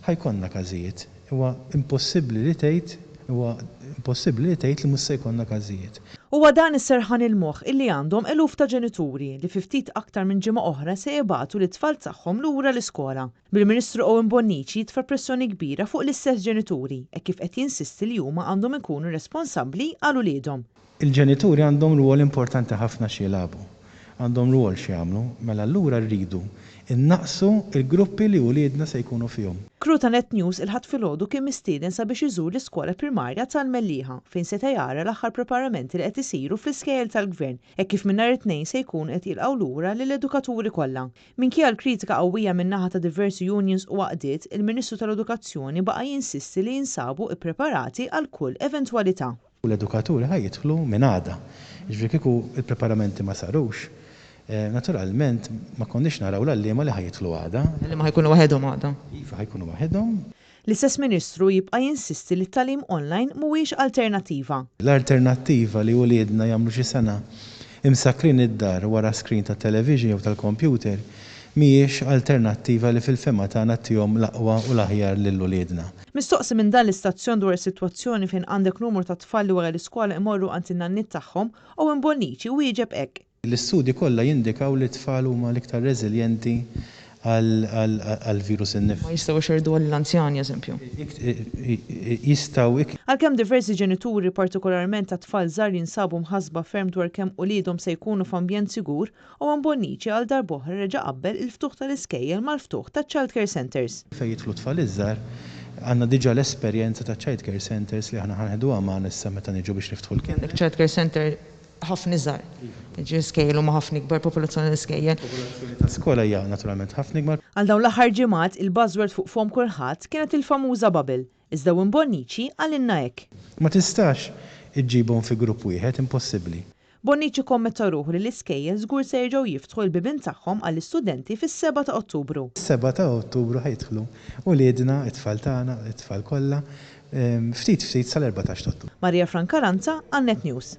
Ħa jkollna każijiet. Huwa impossibbli li tgħid, huwa impossibbli li tgħid li mhux se jkollna każijiet. Huwa dan is-serħan il-moħħ illi għandhom eluf ta' ġenituri li fi ftit aktar minn ġimgħa oħra se jibagħtu lit-tfal tagħhom lura l-iskola. Bil-Ministru Owen Bonnici jitfa' pressjoni kbira fuq l-istess ġenituri hekk kif qed jinsisti li huma għandhom ikunu responsabbli għal uliedhom. Il-ġenituri għandhom rwol importanti ħafna x'jilagħbu. Għandhom rwol x'jagħmlu. Mela allura rridu nnaqqsu l-gruppi li uliedna se jkunu fihom. Crew ta' Net News il-Ħadd filgħodu kien mistieden sabiex iżur l-iskola primarja tal-Mellieħa fejn seta' jara l-aħħar preparamenti li qed isiru fl-iskejjel tal-Gvern hekk kif minn nhar it-Tnejn se jkunu qed jilqgħu lura lill-edukaturi kollha. Minkejja l-kritika qawwija min-naħa ta' diversi unions u għaqdiet, il-Ministru tal-Edukazzjoni baqa' jinsisti li jinsabu ppreparati għal kull eventwalità. U l-edukaturi ħa jidħlu minn għada. Jiġifieri kieku l-preparamenti ma sarux, naturalment ma konniex naraw l-għalliema li ħa jidħlu għada. L-għalliema ħa jkunu waħedhom għada. Iva, ħa jkunu waħedhom. L-istess Ministru jibqa' jinsisti li t-tagħlim online mhuwiex alternattiva. L-alternattiva li uliedna jagħmlu xi sena imsakkrin id-dar wara screen tat-television jew tal-computer mhijiex alternattiva li fil-fehma tagħna ttihom l-aqwa u l-aħjar lil uliedna. Mistoqsi minn dan l-istazzjon dwar is-sitwazzjoni fejn għandek numru ta' tfal li wara l-iskola imorru għand in-nanniet tagħhom, Owen Bonnici wieġeb hekk. L-istudji kollha jindikaw li t-tfal huma l-iktar reżiljenti għall-virus innifsu. Ma jistgħu jxerrduha lill-anzjani eżempju. Jistgħu. Għalkemm diversi ġenituri partikolarment ta' tfal żgħar jinsabu mħassba ferm dwar kemm uliedhom se jkunu f'ambjent sigur, Owen Bonnici għal darb'oħra reġa' qabbel il-ftuħ tal-iskejjel mal-ftuħ taċ-child care centres. Fejn jidħlu t-tfal iż-żgħar, għandna diġà l-esperjenza taċ-child care centres li aħna ħa neħduha magħna issa meta niġu biex niftħu l-. Għandek child care centre ħafna iżgħar. Jiġifieri skejjel huma ħafna ikbar, popolazzjoni tal-iskejjel. Popolazzjoni ta' skola hija naturalment ħafna ikbar. Għal dawn l-aħħar ġimgħat, il-buzzword fuq fomm kulħadd kienet il-famuża bubble. Iżda Wim Bonnici qalilna hekk. Ma tistax iġġibhom fi grupp wieħed, impossibbli. Bonnici kkommetta ruħu li l-iskejjel żgur se jerġgħu jiftħu l-bibien tagħhom għall-istudenti fis-sebgħa ta' Ottubru. Is-sebgħa ta' Ottubru ħa jidħlu uliedna, it-tfal tagħna, it-tfal kollha, ftit ftit sal-erbatax ta' Ottubru. Maria Francalanza għal Net News.